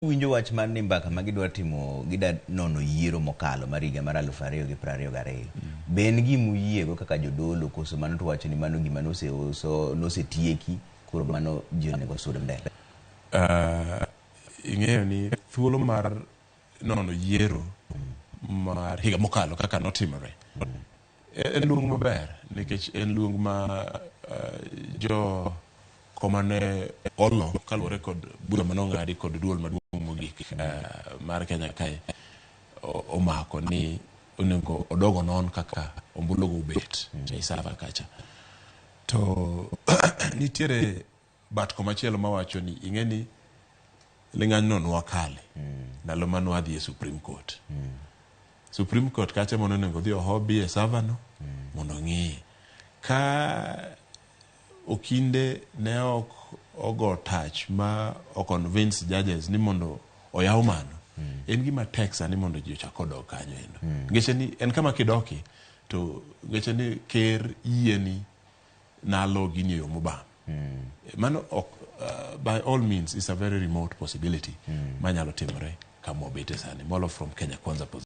Winjo wach mar ni mbaka ma gidwa timo gida nono yiero mokalo mar higa mar 2022. Be en gima uyiego kaka jodolo koso mano to wacho ni mano gima nosetieki koro mano ji onego osud mbele? Ing'eyo ni thuolo mar nono yiero mar higa mokalo kaka notimore en luong maber nikech en luong ma jo koma ne olo kaluwore kod bura mane ong'adi kod duol maduong' mogik mar Kenya kae omako ni onego odog onon kaka ombulu go obet e server kacha. To nitiere bat komachielo mawacho ni ing'e ni ling'any no nwakale ndalo mane wadhi e Supreme Court. Supreme Court kacha mondo onego odhi ohobi e server no mondo ong'i ka okinde ne ok ogo tach ma o convince judges ni mondo oyaw mano. En gima tek sani mondo ji ochak odog kanyo endo. Ngeche ni en kama kidoki to ngeche ni ker yieni nalo gini e yo mobam. Mano ok by all means is a very remote possibility manyalo timore kama wabete sani molo from Kenya Kwanza position.